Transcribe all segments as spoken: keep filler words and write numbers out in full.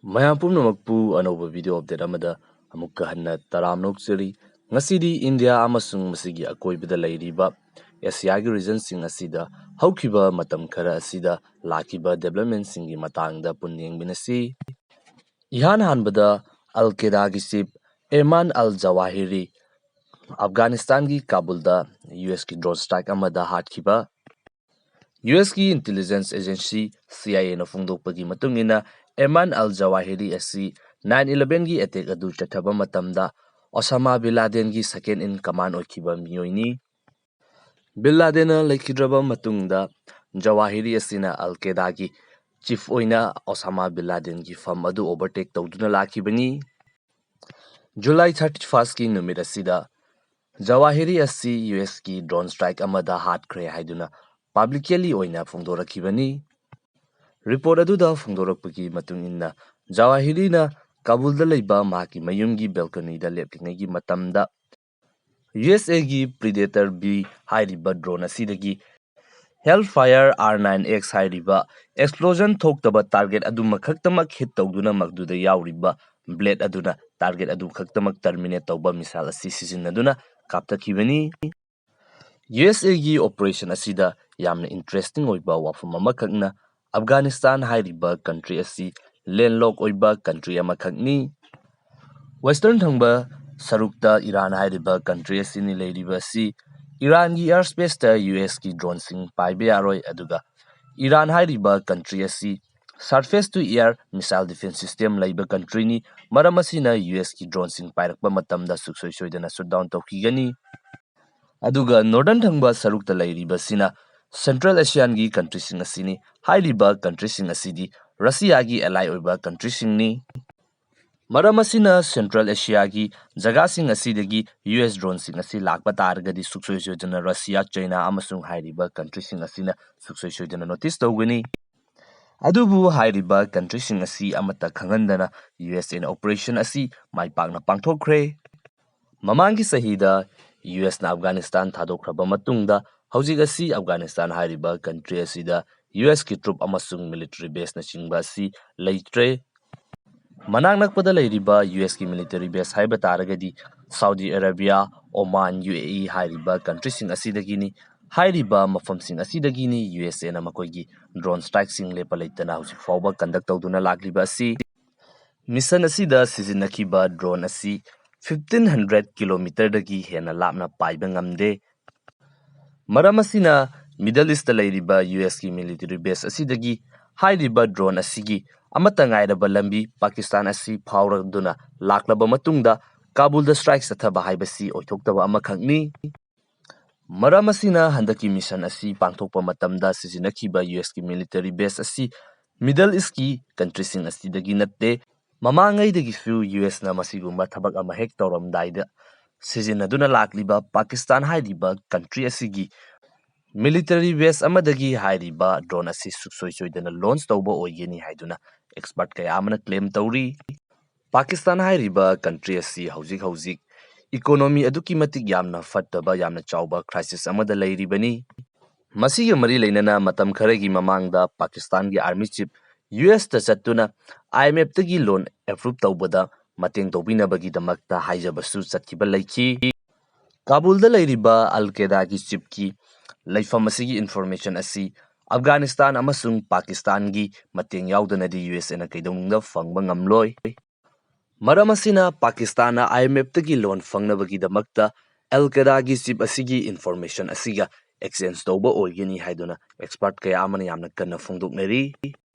ꯃꯌꯥꯝ ꯄꯨꯝꯅꯃꯛꯄꯨ ꯑꯅꯧꯕ video update ꯑꯃꯗ ꯑꯃꯨꯛꯀ ꯍꯟꯅ ꯇꯔꯥꯝꯅ ꯑꯣꯛꯆꯔꯤ꯫ ꯉꯁꯤꯗꯤ ꯏꯟꯗꯤꯌꯥ ꯑꯃꯁꯨꯡ ꯃꯁꯤꯒꯤ ꯑꯀꯣꯏꯕꯗ ꯂꯩꯔꯤꯕ ꯑꯦꯁꯤꯌꯥꯒꯤ regionꯁꯤꯡ ꯑꯁꯤꯗ ꯍꯧꯈꯤꯕ ꯃꯇꯝ ꯈꯔ ꯑꯁꯤꯗ ꯂꯥꯛꯈꯤꯕ developmentꯁꯤꯡꯒꯤ ꯃꯇꯥꯡꯗ ꯄꯨꯟꯅ ꯌꯦꯡꯃꯤꯟꯅꯁꯤ꯫ ꯏꯍꯥꯟ ꯍꯥꯟꯕꯗ ꯑꯜ ꯀꯦꯗꯥꯒꯤ chief ꯑꯦꯃꯥꯟ ꯑꯜ ꯖꯋꯥꯍꯤꯔꯤ ꯑꯐꯒꯥꯅꯤꯁꯇꯥꯟꯒꯤ ꯀꯥꯕꯨꯜꯗ USꯀꯤ drone strike ꯑꯃꯗ ꯍꯥꯠꯈꯤꯕ꯫ USꯀꯤ intelligence agency CIAꯅ ꯐꯣꯡꯗꯣꯛꯄꯒꯤ ꯃꯇꯨꯡ ꯏꯟꯅ, ꯑꯦꯃꯥꯟ ꯑꯜ ꯖꯋꯥꯍꯤꯔꯤ ꯑꯁꯤ nine elevenꯒꯤ attack ꯑꯗꯨ ꯆꯠꯊꯕ ꯃꯇꯝꯗ Osama bin ꯂꯥꯗꯦꯟꯒꯤ second in command ꯑꯣꯏꯈꯤꯕ ꯃꯤꯑꯣꯏꯅꯤ꯫ ꯕꯤꯟ ꯂꯥꯗꯦꯟꯅ ꯂꯩꯈꯤꯗ꯭ꯔꯕ ꯃꯇꯨꯡꯗ, ꯖꯋꯥꯍꯤꯔꯤ ꯑꯁꯤꯅ ꯑꯜ ꯀꯦꯗꯥꯒꯤ chief ꯑꯣꯏꯅ ꯑꯣꯁꯥꯃꯥ ꯕꯤꯟ ꯂꯥꯗꯦꯟꯒꯤ ꯐꯝ ꯑꯗꯨ overtake ꯇꯧꯗꯨꯅ ꯂꯥꯛꯈꯤꯕꯅꯤ꯫ July thirty firstꯀꯤ ꯅꯨꯃꯤꯠ ꯑꯁꯤꯗ ꯖꯋꯥꯍꯤꯔꯤ ꯑꯁꯤ USꯀꯤ drone strike ꯑꯃꯗ ꯍꯥꯠꯈ꯭ꯔꯦ ꯍꯥꯏꯗꯨꯅ publicly ꯑꯣꯏꯅ ꯐꯣꯡꯗꯣꯔꯛꯈꯤꯕꯅꯤ꯫ Report ꯑꯗꯨꯗ ꯐꯣꯡꯗꯣꯔꯛꯄꯒꯤ ꯃꯇꯨꯡ ꯏꯟꯅ, ꯖꯋꯥꯍꯤꯔꯤꯅ ꯀꯥꯕꯨꯜꯗ ꯂꯩꯕ ꯃꯍꯥꯛꯀꯤ ꯃꯌꯨꯝꯒꯤ balconyꯗ ꯂꯦꯞꯂꯤꯉꯩꯒꯤ ꯃꯇꯝꯗ USAꯒꯤ Predator B ꯍꯥꯏꯔꯤꯕ drone ꯑꯁꯤꯗꯒꯤ Hellfire R nine X ꯍꯥꯏꯔꯤꯕ explosion ꯊꯣꯛꯇꯕ target ꯑꯗꯨꯃꯈꯛꯇꯃꯛ hit ꯇꯧꯗꯨꯅ ꯃꯗꯨꯗ ꯌꯥꯎꯔꯤꯕ blade ꯑꯗꯨꯅ target ꯑꯗꯨ ꯈꯛꯇꯃꯛ terminate ꯇꯧꯕ missile ꯑꯁꯤ ꯁꯤꯖꯤꯟꯅꯗꯨꯅ ꯀꯥꯞꯊꯈꯤꯕꯅꯤ꯫ USAꯒꯤ operation ꯑꯁꯤꯗ ꯌꯥꯝꯅ interesting ꯑꯣꯏꯕ ꯋꯥꯐꯝ ꯑꯃꯈꯛꯅ, ꯑꯐꯒꯥꯅꯤꯁꯇꯥꯟ ꯍꯥꯏꯔꯤꯕ country ꯑꯁꯤ landlock ꯑꯣꯏꯕ country ꯑꯃꯈꯛꯅꯤ꯫ Western ꯊꯪꯕ ꯁꯔꯨꯛꯇ ꯏꯔꯥꯟ ꯍꯥꯏꯔꯤꯕ country ꯑꯁꯤꯅꯤ ꯂꯩꯔꯤꯕ ꯑꯁꯤ꯫ ꯏꯔꯥꯟꯒꯤ airspaceꯇ USꯀꯤ droneꯁꯤꯡ ꯄꯥꯏꯕ ꯌꯥꯔꯣꯏ, ꯑꯗꯨꯒ ꯏꯔꯥꯟ ꯍꯥꯏꯔꯤꯕ country ꯑꯁꯤ surface to air missile defense system ꯂꯩꯕ countryꯅꯤ꯫ ꯃꯔꯝ ꯑꯁꯤꯅ USꯀꯤ droneꯁꯤꯡ ꯄꯥꯏꯔꯛꯄ ꯃꯇꯝꯗ ꯁꯨꯡꯁꯣꯏ ꯁꯣꯏꯗꯅ shoot down ꯇꯧꯈꯤꯒꯅꯤ꯫ ꯑꯗꯨꯒ northern ꯊꯪꯕ ꯁꯔꯨꯛꯇ ꯂꯩꯔꯤꯕꯁꯤꯅ Central Asianꯒꯤ countryꯁꯤꯡ ꯑꯁꯤꯅꯤ꯫ ꯍꯥꯏꯔꯤꯕ countryꯁꯤꯡ ꯑꯁꯤꯗꯤ Russiaꯒꯤ ally ꯑꯣꯏꯕ countryꯁꯤꯡꯅꯤ꯫ ꯃꯔꯝ ꯑꯁꯤꯅ Central Asiaꯒꯤ ꯖꯒꯥꯁꯤꯡ ꯑꯁꯤꯗꯒꯤ US droneꯁꯤꯡ ꯑꯁꯤ ꯂꯥꯛꯄ ꯇꯥꯔꯒꯗꯤ ꯁꯨꯡꯁꯣꯏ ꯁꯣꯏꯗꯅ Russia, China ꯑꯃꯁꯨꯡ ꯍꯥꯏꯔꯤꯕ countryꯁꯤꯡ ꯑꯁꯤꯅ ꯁꯨꯡꯁꯣꯏ ꯁꯣꯏꯗꯅ notice ꯇꯧꯒꯅꯤ꯫ ꯑꯗꯨꯕꯨ ꯍꯥꯏꯔꯤꯕ countryꯁꯤꯡ ꯑꯁꯤ ꯑꯃꯠꯇ ꯈꯪꯍꯟꯗꯅ USAꯅ operation ꯑꯁꯤ ꯃꯥꯏ ꯄꯥꯛꯅ ꯄꯥꯡꯊꯣꯛꯈ꯭ꯔꯦ꯫ ꯃꯃꯥꯡꯒꯤ ꯆꯍꯤꯗ USꯅ ꯑꯐꯒꯥꯅꯤꯁꯇꯥꯟ ꯊꯥꯗꯣꯛꯈ꯭ꯔꯕ ꯃꯇꯨꯡꯗ, ꯍꯧꯖꯤꯛ ꯑꯁꯤ ꯑꯐꯒꯥꯅꯤꯁꯇꯥꯟ ꯍꯥꯏꯔꯤꯕ country ꯑꯁꯤꯗ USꯀꯤ troop ꯑꯃꯁꯨꯡ military baseꯅꯆꯤꯡꯕ ꯑꯁꯤ ꯂꯩꯇ꯭ꯔꯦ꯫ ꯃꯅꯥꯛ ꯅꯛꯄꯗ ꯂꯩꯔꯤꯕ ꯌꯨ ꯑꯦꯁꯀꯤ ꯃꯤꯂꯤꯇꯔꯤ ꯕꯦꯁ ꯍꯥꯏꯕ ꯇꯥꯔꯒꯗꯤ ꯁꯥꯎꯗꯤ ꯑꯔꯥꯕꯤꯌꯥ, ꯑꯣꯃꯥꯟ, ꯌꯨ ꯑꯦ ꯏ ꯍꯥꯏꯔꯤꯕ ꯀꯟꯇ꯭ꯔꯤꯁꯤꯡ ꯑꯁꯤꯗꯒꯤꯅꯤ꯫ ꯍꯥꯏꯔꯤꯕ ꯃꯐꯝꯁꯤꯡ ꯑꯁꯤꯗꯒꯤꯅꯤ ꯌꯨ ꯑꯦꯁ ꯑꯦꯅ ꯃꯈꯣꯏꯒꯤ ꯗ꯭ꯔꯣꯟ ꯁ꯭ꯇ꯭ꯔꯥꯏꯛꯁꯤꯡ ꯂꯦꯞꯄ ꯂꯩꯇꯅ ꯍꯧꯖꯤꯛ ꯐꯥꯎꯕ ꯀꯟꯗꯛ ꯇꯧꯗꯨꯅ ꯂꯥꯛꯂꯤꯕ ꯑꯁꯤ꯫ ꯃꯤꯁꯟ ꯑꯁꯤꯗ ꯁꯤꯖꯤꯟꯅꯈꯤꯕ ꯗ꯭ꯔꯣꯟ ꯑꯁꯤ fifteen hundred ꯀꯤꯂꯣꯃꯤꯇꯔꯗꯒꯤ ꯍꯦꯟꯅ ꯂꯥꯞꯅ ꯄꯥꯏꯕ ꯉꯝꯗꯦ꯫ ꯃꯔꯝ ꯑꯁꯤꯅ ꯃꯤꯗꯜ ꯏꯁꯇ ꯂꯩꯔꯤꯕ ꯌꯨ ꯑꯦꯁꯀꯤ ꯃꯤꯂꯤꯇꯔꯤ ꯕꯦꯁ ꯑꯁꯤꯗꯒꯤ ꯍꯥꯏꯔꯤꯕ ꯗ꯭ꯔꯣꯟ ꯑꯁꯤꯒꯤ ꯑꯃꯠꯇ ꯉꯥꯏꯔꯕ ꯂꯝꯕꯤ ꯄꯥꯀꯤꯁꯇꯥꯟ ꯑꯁꯤ ꯐꯥꯎꯔꯗꯨꯅ ꯂꯥꯛꯂꯕ ꯃꯇꯨꯡꯗ ꯀꯥꯕꯨꯜꯗ ꯁ꯭ꯇ꯭ꯔꯥꯏꯛ ꯆꯠꯊꯕ ꯍꯥꯏꯕꯁꯤ ꯑꯣꯏꯊꯣꯛꯇꯕ ꯑꯃꯈꯛꯅꯤ꯫ ꯃꯔꯝ ꯑꯁꯤꯅ ꯍꯟꯗꯛꯀꯤ ꯃꯤꯁꯟ ꯑꯁꯤ ꯄꯥꯡꯊꯣꯛꯄ ꯃꯇꯝꯗ ꯁꯤꯖꯤꯟꯅꯈꯤꯕ ꯌꯨ ꯑꯦꯁꯀꯤ ꯃꯤꯂꯤꯇꯔꯤ ꯕꯦꯁ ꯑꯁꯤ ꯃꯤꯗꯜ ꯏꯁꯀꯤ ꯀꯟꯇ꯭ꯔꯤꯁꯤꯡ ꯑꯁꯤꯗꯒꯤ ꯅꯠꯇꯦ꯫ ꯃꯃꯥꯡꯉꯩꯗꯒꯤꯁꯨ ꯌꯨ ꯑꯦꯁꯅ ꯃꯁꯤꯒꯨꯝꯕ ꯊꯕꯛ ꯑꯃ ꯍꯦꯛ ꯇꯧꯔꯝꯗꯥꯏꯗ ꯁꯤꯖꯤꯟꯅꯗꯨꯅ ꯂꯥꯛꯂꯤꯕ ꯄꯥꯀꯤꯁꯇꯥꯟ ꯍꯥꯏꯔꯤꯕ ꯀꯟꯇ꯭ꯔꯤ ꯑꯁꯤꯒꯤ ꯃꯤꯂꯤꯇꯔꯤ ꯕꯦꯁ ꯑꯃꯗꯒꯤ ꯍꯥꯏꯔꯤꯕ ꯗ꯭ꯔꯣꯟ ꯑꯁꯤ ꯁꯨꯡꯁꯣꯏ ꯁꯣꯏꯗꯅ ꯂꯣꯟꯆ ꯇꯧꯕ ꯑꯣꯏꯒꯅꯤ ꯍꯥꯏꯗꯨꯅ ꯑꯦꯛꯁꯄꯔꯠ ꯀꯌꯥ ꯑꯃꯅ ꯀ꯭ꯂꯦꯝ ꯇꯧꯔꯤ꯫ ꯄꯥꯀꯤꯁꯇꯥꯟ ꯍꯥꯏꯔꯤꯕ ꯀꯟꯇ꯭ꯔꯤ ꯑꯁꯤ ꯍꯧꯖꯤꯛ ꯍꯧꯖꯤꯛ ꯏꯀꯣꯅꯣꯃꯤ ꯑꯗꯨꯛꯀꯤ ꯃꯇꯤꯛ ꯌꯥꯝꯅ ꯐꯠꯇꯕ, ꯌꯥꯝꯅ ꯆꯥꯎꯕ ꯀ꯭ꯔꯥꯏꯁꯤꯁ ꯑꯃꯗ ꯂꯩꯔꯤꯕꯅꯤ꯫ ꯃꯁꯤꯒ ꯃꯔꯤ ꯂꯩꯅꯅ ꯃꯇꯝ ꯈꯔꯒꯤ ꯃꯃꯥꯡꯗ ꯄꯥꯀꯤꯁꯇꯥꯟꯒꯤ ꯑꯥꯔꯃꯤ ꯆꯤꯐ ꯌꯨ ꯑꯦꯁꯇ ꯆꯠꯇꯨꯅ ꯑꯥꯏ ꯑꯦꯝ ꯑꯦꯐꯇꯒꯤ ꯂꯣꯟ ꯑꯦꯄ꯭ꯔꯨꯞ ꯇꯧꯕꯗ ꯃꯇꯦꯡ ꯇꯧꯕꯤꯅꯕꯒꯤꯗꯃꯛꯇ ꯍꯥꯏꯖꯕꯁꯨ ꯆꯠꯈꯤꯕ ꯂꯩꯈꯤ꯫ ꯀꯥꯕꯨꯜꯗ ꯂꯩꯔꯤꯕ ꯑꯜ ꯀꯦꯗꯥꯒꯤ ꯆꯤꯐꯀꯤ ꯂꯩꯐꯝ ꯑꯁꯤꯒꯤ ꯏꯟꯐꯣꯔꯃꯦꯁꯟ ꯑꯁꯤ ꯑꯐꯒꯥꯅꯤꯁꯇꯥꯟ ꯑꯃꯁꯨꯡ ꯄꯥꯀꯤꯁꯇꯥꯟꯒꯤ ꯃꯇꯦꯡ ꯌꯥꯎꯗꯅꯗꯤ ꯌꯨ ꯑꯦꯁ ꯑꯦꯅ ꯀꯩꯗꯧꯅꯨꯡꯗ ꯐꯪꯕ ꯉꯝꯂꯣꯏ꯫ ꯃꯔꯝ ꯑꯁꯤꯅ ꯄꯥꯀꯤꯁꯇꯥꯟꯅ ꯑꯥꯏ ꯑꯦꯝ ꯑꯦꯐꯇꯒꯤ ꯂꯣꯟ ꯐꯪꯅꯕꯒꯤꯗꯃꯛꯇ ꯑꯜ ꯀꯦꯗꯥꯒꯤ ꯆꯤꯐ ꯑꯁꯤꯒꯤ ꯏꯟꯐꯣꯔꯃꯦꯁꯟ ꯑꯁꯤꯒ ꯑꯦꯛꯁꯆꯦꯟꯖ ꯇꯧꯕ ꯑꯣꯏꯒꯅꯤ ꯍꯥꯏꯗꯨꯅ ꯑꯦꯛꯁꯄꯔꯠ ꯀꯌꯥ ꯑꯃꯅ ꯌꯥꯝꯅ ꯀꯟꯅ ꯐꯣꯡꯗꯣꯛꯅꯔꯤ꯫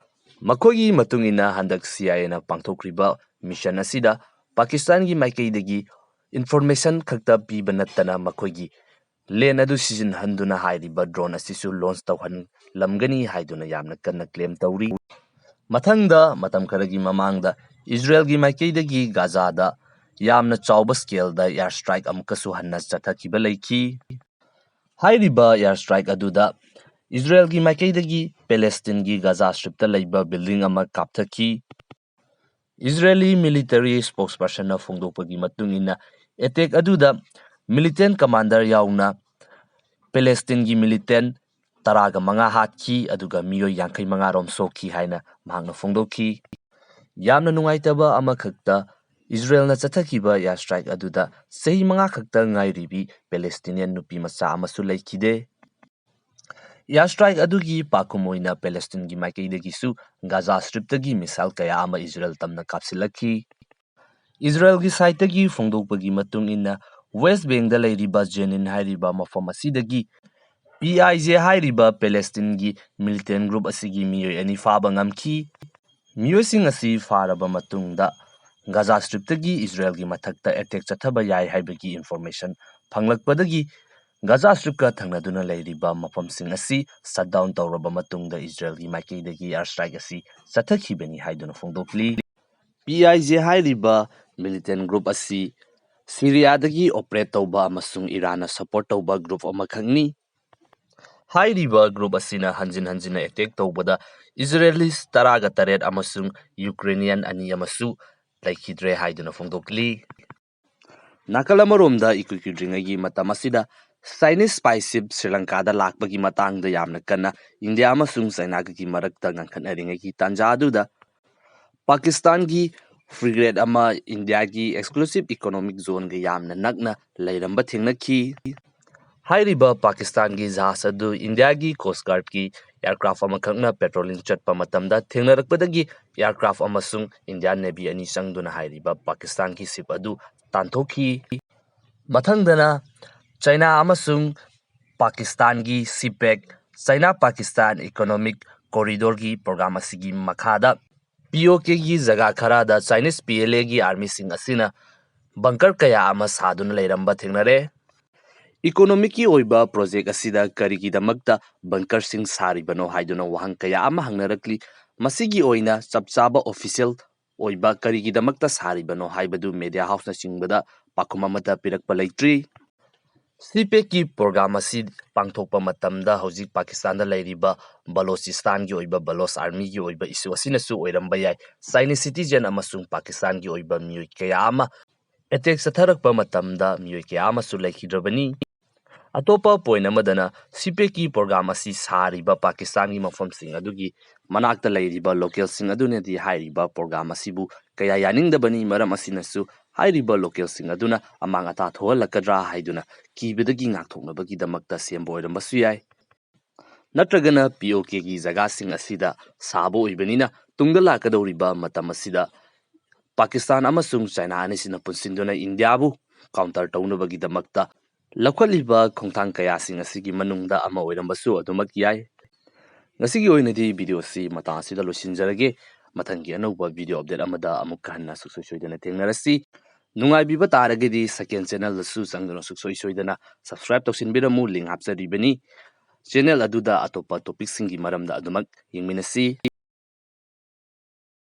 ꯃꯈꯣꯏꯒꯤ ꯃꯇꯨꯡ ꯏꯟꯅ ꯍꯟꯗꯛ ꯁꯤ ꯑꯥꯏ ꯑꯦꯅ ꯄꯥꯡꯊꯣꯛꯈ꯭ꯔꯤꯕ ꯃꯤꯁꯟ ꯑꯁꯤꯗ ꯄꯥꯀꯤꯁꯇꯥꯟꯒꯤ ꯃꯥꯏꯀꯩꯗꯒꯤ ꯏꯟꯐꯣꯔꯃꯦꯁꯟ ꯈꯛꯇ ꯄꯤꯕ ꯅꯠꯇꯅ ꯃꯈꯣꯏꯒꯤ ꯂꯦꯟ ꯑꯗꯨ ꯁꯤꯖꯤꯟꯅꯍꯟꯗꯨꯅ ꯍꯥꯏꯔꯤꯕ ꯗ꯭ꯔꯣꯟ ꯑꯁꯤꯁꯨ ꯂꯣꯟꯆ ꯇꯧꯍꯜꯂꯝꯒꯅꯤ ꯍꯥꯏꯗꯨꯅ ꯌꯥꯝꯅ ꯀꯟꯅ ꯀ꯭ꯂꯦꯝ ꯇꯧꯔꯤ꯫ ꯃꯊꯪꯗ ꯃꯇꯝ ꯈꯔꯒꯤ ꯃꯃꯥꯡꯗ ꯏꯖꯔꯦꯜꯒꯤ ꯃꯥꯏꯀꯩꯗꯒꯤ ꯒꯥꯖꯥꯗ ꯌꯥꯝꯅ ꯆꯥꯎꯕ ꯁ꯭ꯀꯦꯜꯗ ꯑꯦꯌꯥꯔ ꯁ꯭ꯇ꯭ꯔꯥꯏꯛ ꯑꯃꯨꯛꯀꯁꯨ ꯍꯟꯅ ꯆꯠꯊꯈꯤꯕ ꯂꯩꯈꯤ꯫ ꯍꯥꯏꯔꯤꯕ ꯑꯦꯌꯥꯔ ꯁ꯭ꯇ꯭ꯔꯥꯏꯛ ꯑꯗꯨꯗ ꯏꯖꯔꯦꯜꯒꯤ ꯃꯥꯏꯀꯩꯗꯒꯤ ꯄꯦꯂꯦꯁꯇꯤꯟꯒꯤ ꯒꯥꯖꯥ ꯁ꯭ꯇ꯭ꯔꯤꯞꯇ ꯂꯩꯕ ꯕꯤꯜꯗꯤꯡ ꯑꯃ ꯀꯥꯞꯊꯈꯤ꯫ ꯏꯖꯔꯦꯂꯤ ꯃꯤꯂꯤꯇꯔꯤ ꯁ꯭ꯄꯣꯛꯁꯄꯔꯁꯟꯅ ꯐꯣꯡꯗꯣꯛꯄꯒꯤ ꯃꯇꯨꯡ ꯏꯟꯅ, ꯑꯦꯇꯦꯛ ꯑꯗꯨꯗ ꯃꯤꯂꯤꯇꯦꯟ ꯀꯃꯥꯟꯗꯔ ꯌꯥꯎꯅ ꯄꯦꯂꯦꯁꯇꯤꯟꯒꯤ ꯃꯤꯂꯤꯇꯦꯟ ꯇꯔꯥꯒ ꯃꯉꯥ ꯍꯥꯠꯈꯤ, ꯑꯗꯨꯒ ꯃꯤꯑꯣꯏ ꯌꯥꯡꯈꯩ ꯃꯉꯥ ꯔꯣꯝ ꯁꯣꯛꯈꯤ ꯍꯥꯏꯅ ꯃꯍꯥꯛꯅ ꯐꯣꯡꯗꯣꯛꯈꯤ꯫ ꯌꯥꯝꯅ ꯅꯨꯡꯉꯥꯏꯇꯕ ꯑꯃꯈꯛꯇ, ꯏꯖꯔꯦꯜꯅ ꯆꯠꯊꯈꯤꯕ air strike ꯑꯗꯨꯗ ꯆꯍꯤ ꯃꯉꯥ ꯈꯛꯇ ꯉꯥꯏꯔꯤꯕꯤ Palestinian ꯅꯨꯄꯤ ꯃꯆꯥ ꯑꯃꯁꯨ ꯂꯩꯈꯤꯗꯦ꯫ Air strike ꯑꯗꯨꯒꯤ ꯄꯥꯎꯈꯨꯝ ꯑꯣꯏꯅ Palestineꯒꯤ ꯃꯥꯏꯀꯩꯗꯒꯤꯁꯨ Gaza Stripꯇꯒꯤ missile ꯀꯌꯥ ꯑꯃ ꯏꯖꯔꯦꯜ ꯇꯝꯅ ꯀꯥꯞꯁꯤꯜꯂꯛꯈꯤ꯫ ꯏꯖꯔꯦꯜꯒꯤ sideꯇꯒꯤ ꯐꯣꯡꯗꯣꯛꯄꯒꯤ ꯃꯇꯨꯡ ꯏꯟꯅ, West Bankꯗ ꯂꯩꯔꯤꯕ Jenin ꯍꯥꯏꯔꯤꯕ ꯃꯐꯝ ꯑꯁꯤꯗꯒꯤ P I J ꯍꯥꯏꯔꯤꯕ Palestineꯒꯤ militant group ꯑꯁꯤꯒꯤ ꯃꯤꯑꯣꯏ ꯑꯅꯤ ꯐꯥꯕ ꯉꯝꯈꯤ꯫ ꯃꯤꯑꯣꯏꯁꯤꯡ ꯑꯁꯤ ꯐꯥꯔꯕ ꯃꯇꯨꯡꯗ Gaza Stripꯇꯒꯤ ꯏꯖꯔꯦꯜꯒꯤ ꯃꯊꯛꯇ attack ꯆꯠꯊꯕ ꯌꯥꯏ ꯍꯥꯏꯕꯒꯤ information ꯐꯪꯂꯛꯄꯗꯒꯤ Gaza Stripꯀ ꯊꯪꯅꯗꯨꯅ ꯂꯩꯔꯤꯕ ꯃꯐꯝꯁꯤꯡ ꯑꯁꯤ shutdown ꯇꯧꯔꯕ ꯃꯇꯨꯡꯗ ꯏꯖꯔꯦꯜꯒꯤ ꯃꯥꯏꯀꯩꯗꯒꯤ air strike ꯑꯁꯤ ꯆꯠꯊꯈꯤꯕꯅꯤ ꯍꯥꯏꯗꯨꯅ ꯐꯣꯡꯗꯣꯛꯂꯤ꯫ P I J ꯍꯥꯏꯔꯤꯕ militant group ꯑꯁꯤ ꯁꯤꯔꯤꯌꯥꯗꯒꯤ operate ꯇꯧꯕ ꯑꯃꯁꯨꯡ ꯏꯔꯥꯟꯅ support ꯇꯧꯕ group ꯑꯃꯈꯛꯅꯤ꯫ ꯍꯥꯏꯔꯤꯕ group ꯑꯁꯤꯅ ꯍꯟꯖꯤꯟ ꯍꯟꯖꯤꯟꯅ attack ꯇꯧꯕꯗ Israelis ꯇꯔꯥꯒ ꯇꯔꯦꯠ ꯑꯃꯁꯨꯡ Ukrainian ꯑꯅꯤ ꯑꯃꯁꯨ ꯂꯩꯈꯤꯗ꯭ꯔꯦ ꯍꯥꯏꯗꯨꯅ ꯐꯣꯡꯗꯣꯛꯂꯤ꯫ ꯅꯥꯀꯜ ꯑꯃꯔꯣꯝꯗ ꯏꯀꯨꯏ ꯀꯨꯏꯗ꯭ꯔꯤꯉꯩꯒꯤ ꯃꯇꯝ ꯑꯁꯤꯗ Chinese spy ship ꯁ꯭ꯔꯤ ꯂꯪꯀꯥꯗ ꯂꯥꯛꯄꯒꯤ ꯃꯇꯥꯡꯗ ꯌꯥꯝꯅ ꯀꯟꯅ ꯏꯟꯗꯤꯌꯥ ꯑꯃꯁꯨꯡ ꯆꯥꯏꯅꯥꯒꯤ ꯃꯔꯛꯇ ꯉꯥꯡꯈꯠꯅꯔꯤꯉꯩꯒꯤ ꯇꯥꯟꯖꯥ ꯑꯗꯨꯗ ꯄꯥꯀꯤꯁꯇꯥꯟꯒꯤ frigate ꯑꯃ ꯏꯟꯗꯤꯌꯥꯒꯤ exclusive economic zoneꯒ ꯌꯥꯝꯅ ꯅꯛꯅ ꯂꯩꯔꯝꯕ ꯊꯦꯡꯅꯈꯤ꯫ ꯍꯥꯏꯔꯤꯕ ꯄꯥꯀꯤꯁꯇꯥꯟꯒꯤ ꯖꯍꯥꯖ ꯑꯗꯨ ꯏꯟꯗꯤꯌꯥꯒꯤ Coast Guardꯀꯤ aircraft ꯑꯃꯈꯛꯅ patrolling ꯆꯠꯄ ꯃꯇꯝꯗ ꯊꯦꯡꯅꯔꯛꯄꯗꯒꯤ aircraft ꯑꯃꯁꯨꯡ Indian Navy ꯑꯅꯤ ꯆꯪꯗꯨꯅ ꯍꯥꯏꯔꯤꯕ ꯄꯥꯀꯤꯁꯇꯥꯟꯒꯤ ship ꯑꯗꯨ ꯇꯥꯟꯊꯣꯛꯈꯤ꯫ ꯃꯊꯪꯗꯅ ꯆꯥꯏꯅꯥ ꯑꯃꯁꯨꯡ ꯄꯥꯀꯤꯁꯇꯥꯟꯒꯤ CPEC, China Pakistan Economic Corridorꯒꯤ program ꯑꯁꯤꯒꯤ ꯃꯈꯥꯗ POKꯒꯤ ꯖꯒꯥ ꯈꯔꯗ Chinese PLAꯒꯤ armyꯁꯤꯡ ꯑꯁꯤꯅ bunker ꯀꯌꯥ ꯑꯃ ꯁꯥꯗꯨꯅ ꯂꯩꯔꯝꯕ ꯊꯦꯡꯅꯔꯦ꯫ Economicꯀꯤ ꯑꯣꯏꯕ project ꯑꯁꯤꯗ ꯀꯔꯤꯒꯤꯗꯃꯛꯇ bunkerꯁꯤꯡ ꯁꯥꯔꯤꯕꯅꯣ ꯍꯥꯏꯗꯨꯅ ꯋꯥꯍꯪ ꯀꯌꯥ ꯑꯃ ꯍꯪꯅꯔꯛꯂꯤ꯫ ꯃꯁꯤꯒꯤ ꯑꯣꯏꯅ ꯆꯞ ꯆꯥꯕ official ꯑꯣꯏꯕ ꯀꯔꯤꯒꯤꯗꯃꯛꯇ ꯁꯥꯔꯤꯕꯅꯣ ꯍꯥꯏꯕꯗꯨ media houseꯅꯆꯤꯡꯕꯗ ꯄꯥꯎꯈꯨꯝ ꯑꯃꯠꯇ ꯄꯤꯔꯛꯄ ꯂꯩꯇ꯭ꯔꯤ꯫ CPECꯀꯤ program ꯑꯁꯤ ꯄꯥꯡꯊꯣꯛꯄ ꯃꯇꯝꯗ ꯍꯧꯖꯤꯛ ꯄꯥꯀꯤꯁꯇꯥꯟꯗ ꯂꯩꯔꯤꯕ ꯕꯂꯣꯆꯤꯁꯇꯥꯟꯒꯤ ꯑꯣꯏꯕ ꯕꯂꯣꯆ armyꯒꯤ ꯑꯣꯏꯕ issue ꯑꯁꯤꯅꯁꯨ ꯑꯣꯏꯔꯝꯕ ꯌꯥꯏ꯫ Chinese citizen ꯑꯃꯁꯨꯡ ꯄꯥꯀꯤꯁꯇꯥꯟꯒꯤ ꯑꯣꯏꯕ ꯃꯤꯑꯣꯏ ꯀꯌꯥ ꯑꯃ attack ꯆꯠꯊꯔꯛꯄ ꯃꯇꯝꯗ ꯃꯤꯑꯣꯏ ꯀꯌꯥ ꯑꯃꯁꯨ ꯂꯩꯈꯤꯗ꯭ꯔꯕꯅꯤ꯫ ꯑꯇꯣꯞꯄ point ꯑꯃꯗꯅ CPECꯀꯤ program ꯑꯁꯤ ꯁꯥꯔꯤꯕ ꯄꯥꯀꯤꯁꯇꯥꯟꯒꯤ ꯃꯐꯝꯁꯤꯡ ꯑꯗꯨꯒꯤ ꯃꯅꯥꯛꯇ ꯂꯩꯔꯤꯕ ꯂꯣꯀꯦꯜꯁꯤꯡ ꯑꯗꯨꯅꯗꯤ ꯍꯥꯏꯔꯤꯕ ꯄ꯭ꯔꯣꯒ꯭ꯔꯥꯝ ꯑꯁꯤꯕꯨ ꯀꯌꯥ ꯌꯥꯅꯤꯡꯗꯕꯅꯤ꯫ ꯃꯔꯝ ꯑꯁꯤꯅꯁꯨ ꯍꯥꯏꯔꯤꯕ ꯂꯣꯀꯦꯜꯁꯤꯡ ꯑꯗꯨꯅ ꯑꯃꯥꯡ ꯑꯇꯥ ꯊꯣꯛꯍꯜꯂꯛꯀꯗ꯭ꯔꯥ ꯍꯥꯏꯗꯨꯅ ꯀꯤꯕꯗꯒꯤ ꯉꯥꯛꯊꯣꯛꯅꯕꯒꯤꯗꯃꯛꯇ ꯁꯦꯝꯕ ꯑꯣꯏꯔꯝꯕꯁꯨ ꯌꯥꯏ꯫ ꯅꯠꯇ꯭ꯔꯒꯅ ꯄꯤ ꯑꯣ ꯀꯦꯒꯤ ꯖꯒꯥꯁꯤꯡ ꯑꯁꯤꯗ ꯁꯥꯕ ꯑꯣꯏꯕꯅꯤꯅ ꯇꯨꯡꯗ ꯂꯥꯛꯀꯗꯧꯔꯤꯕ ꯃꯇꯝ ꯑꯁꯤꯗ ꯄꯥꯀꯤꯁꯇꯥꯟ ꯑꯃꯁꯨꯡ ꯆꯥꯏꯅꯥ ꯑꯅꯤꯁꯤꯅ ꯄꯨꯟꯁꯤꯟꯗꯨꯅ ꯏꯟꯗꯤꯌꯥꯕꯨ ꯀꯥꯎꯟꯇꯔ ꯇꯧꯅꯕꯒꯤꯗꯃꯛꯇ ꯂꯧꯈꯠꯂꯤꯕ ꯈꯣꯡꯊꯥꯡ ꯀꯌꯥꯁꯤꯡ ꯑꯁꯤꯒꯤ ꯃꯅꯨꯡꯗ ꯑꯃ ꯑꯣꯏꯔꯝꯕꯁꯨ ꯑꯗꯨꯃꯛ ꯌꯥꯏ꯫ ꯉꯁꯤꯒꯤ ꯑꯣꯏꯅꯗꯤ ꯚꯤꯗꯤꯑꯣ ꯑꯁꯤ ꯃꯇꯥꯡ ꯑꯁꯤꯗ ꯂꯣꯏꯁꯤꯟꯖꯔꯒꯦ꯫ ꯃꯊꯪꯒꯤ ꯑꯅꯧꯕ ꯚꯤꯗꯤꯑꯣ ꯑꯞꯗꯦꯠ ꯑꯃꯗ ꯑꯃꯨꯛꯀ ꯍꯟꯅ ꯁꯨꯡꯁꯣꯏ ꯁꯣꯏꯗꯅ ꯊꯦꯡꯅꯔꯁꯤ꯫ ꯅꯨꯡꯉꯥꯏꯕꯤꯕ ꯇꯥꯔꯒꯗꯤ ꯁꯦꯀꯦꯟ ꯆꯦꯅꯦꯜꯗꯁꯨ ꯆꯪꯗꯨꯅ ꯁꯨꯡꯁꯣꯏ ꯁꯣꯏꯗꯅ ꯁꯕꯁꯀ꯭ꯔꯥꯏꯕ ꯇꯧꯁꯤꯟꯕꯤꯔꯝꯃꯨ, ꯂꯤꯡ ꯍꯥꯞꯆꯔꯤꯕꯅꯤ꯫ ꯆꯦꯅꯦꯜ ꯑꯗꯨꯗ ꯑꯇꯣꯞꯄ ꯇꯣꯄꯤꯛꯁꯤꯡꯒꯤ ꯃꯔꯝꯗ ꯑꯗꯨꯃꯛ ꯌꯦꯡꯃꯤꯟꯅꯁꯤ꯫